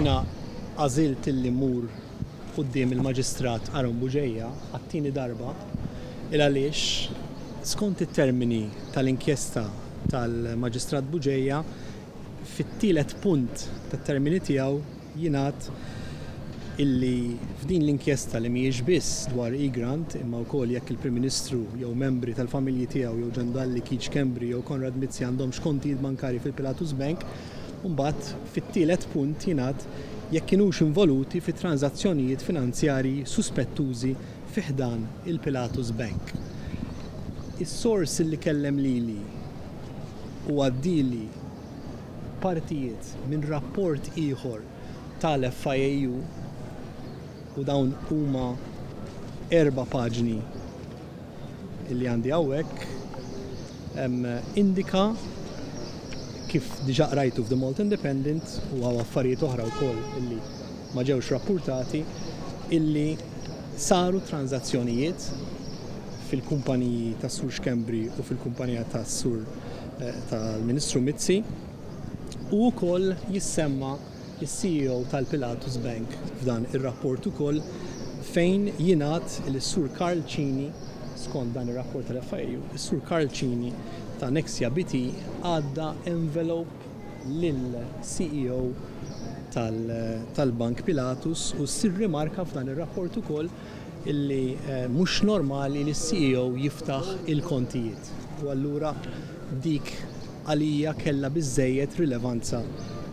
Jiena għażilt illi mmur quddiem il-Maġistrat Aaron Bugeja għat-tieni darba il għaliex skont it-termini tal-inkjesta tal-Maġistrat Bugeja fit-tielet punt tat-termini tiegħu jingħad illi f'din l-inkjesta li mhijiex biss dwar Egrant imma wkoll jekk il-Prim Ministru jew membri tal-familji tiegħu jew John Dalli, Keith Schembri jew Konrad Mizzi għandhomx kontijiet bankarji fil-Pilatus Bank, u mbagħad fit-tielet punt jingħad jekk kinux involuti fi tranżazzjonijiet finanzjarji suspettużi fi ħdan il-Pilatus Bank. Is-sors illi kellem lili u għaddieli partijiet minn rapport ieħor tal-FIAU, u dawn huma erba' paġni li għandi hawnhekk, indika kif diġà qrajtu f'The Malta Independent u hawn affarijiet oħra wkoll illi ma ġewx rappurtati, illi saru tranżazzjonijiet fil-kumpaniji tas-Sur Schembri u fil-kumpanija tas-Sur tal-Ministru Mizzi u wkoll jissemma s-CEO tal-Pilatus Bank f'dan ir-rapport ukoll fejn jingħad li s-Sur Karl Cini, skont dan ir-rapport tal-FIAU, is-Sur Karl Cini ta' Nexia BT għadda envelope lill-CEO tal-Bank Pilatus u ssir rimarka f'dan ir-rapport ukoll illi mhux normali li s-CEO jiftaħ il-kontijiet u allura dik għalija kellha biżżejjed rilevanza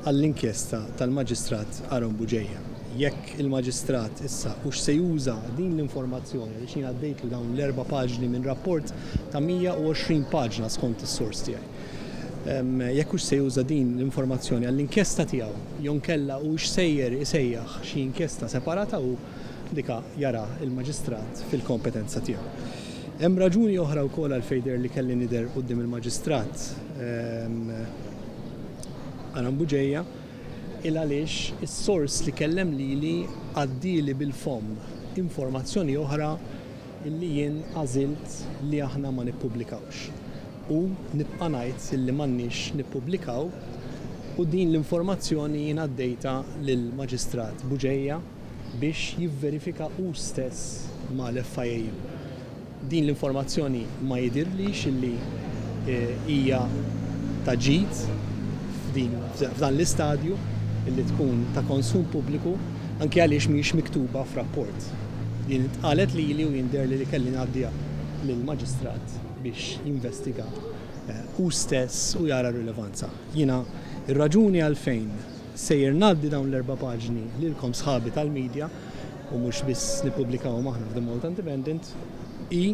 għall-inkjesta tal-Maġistrat Aaron Bugeja. Jekk il-Maġistrat issa hux se juża din l-informazzjoni, għaliex jien għaddejtlu dawn l-erba' paġni minn rapport ta' 120 paġna skont is-sors tiegħi, jekk hux se juża din l-informazzjoni għall-inkjesta tiegħu jew inkella hux sejjer isejjaħ xi inkjesta separata hu, Dika jara l-Maġistrat fil-kompetenza tiegħu. Hemm raġuni oħra wkoll għalfejn deher li kelli nidher quddiem il-Maġistrat Aran Bugeja, il għaliex is-sors li kellem lili għaddieli bil-fomm informazzjoni oħra illi jien għażilt li aħna ma nippubblikawx. U nibqa' ngħid illi m'għandniex nippubblikaw u din l-informazzjoni jien għaddejtha lill-Maġistrat Bugeja biex jivverifika hu stess mal-FIAU. Din l-informazzjoni ma jidhirlix illi hija ta' ġid f'din f'dan l-istadju illi tkun ta' konsum pubbliku anke għaliex mhijiex miktuba f'rapport. Din intqalet lili u jien deherli li kelli ngħaddiha lill-Maġistrat biex jinvestiga hu stess u jara r-rilevanza. Jiena r-raġuni għalfejn Sejjer ngħaddi dawn l-erba' paġni lilkom sħabi tal-media u mhux biss nippubblikawhom aħna f'The Malta Independent hi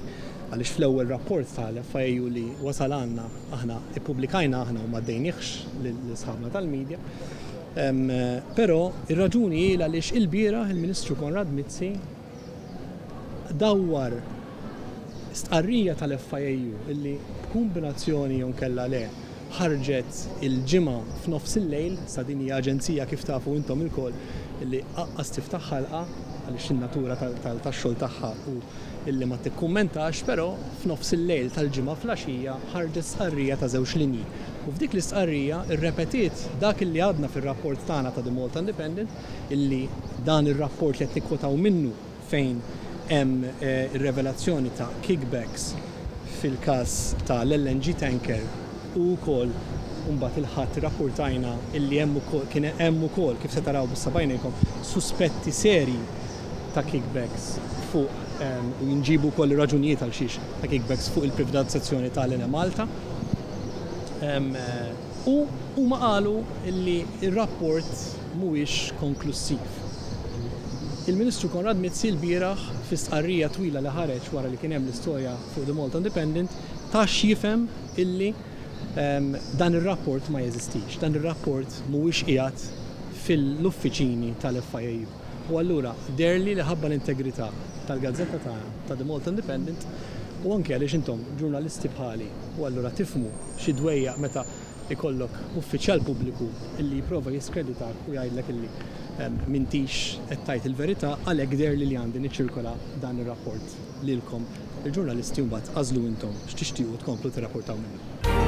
għaliex fl-ewwel rapport tal-FIAU li wasal għandna aħna ippubblikajna aħna u m'għaddejniehx lil sħabna tal-media. Però ir-raġuni hi għaliex ilbieraħ il-Ministru Konrad Mizzi dawwar stqarrija tal-FIAU illi b'kumbinazzjoni jew inkella le ħarġet il-Ġimgħa f'nofs il-lejl, sa din hija aġenzija kif tafu intom ilkoll illi aqqas tiftaħ ħalqha għaliex in-natura tax-xogħol tagħha hu illi ma tikkummentax, però f'nofs il-lejl tal-Ġimgħa fl-għaxija ħarġet stqarrija ta' żewġ linji. U f'dik l-istqarrija rrepetiet dak illi għadna fir-rapport tagħna ta' The Malta Independent illi dan ir-rapport li qed nikkwotaw minnu fejn hemm ir-revelazzjoni ta' kickbacks fil-każ ta' l-LNG tanker u wkoll mbagħad il-Ħadd irrappurtajna illi hemm ukoll kien hemm ukoll kif se taraw b'issa b'għajnejkom suspetti serji ta' kickbacks fuq u jinġiebu wkoll ir-raġunijiet għal xiex ta' kickbacks fuq il-privatizzazzjoni ta' l-Enemalta. U huma qalu li r-rapport mhuwiex konklussiv. Il-Ministru Konrad Mizzi lbieraħ fi stqarrija twila li ħareġ wara li kien hemm l-istorja fuq The Malta Independent ta x'jifhem illi dan ir-rapport ma jeżistix, dan ir-rapport mhuwiex qiegħed fil-uffiċini tal-FIAU. U allura deherli li ħabba l-integrità tal-gazzetta tagħna, ta' The Malta Independent, u anke għaliex intom ġurnalisti bħali u allura tifhmu xi dwejjaq meta ikollok uffiċjal pubbliku illi jipprova jiskreditak u jgħidlek illi m'intix qed tgħid il-verità, għalhekk deherli li għandi niċċirkola dan ir-rapport lilkom il-ġurnalisti u mbagħad agħżlu intom x'tixtiequ tkomplu tirrapportaw minnu.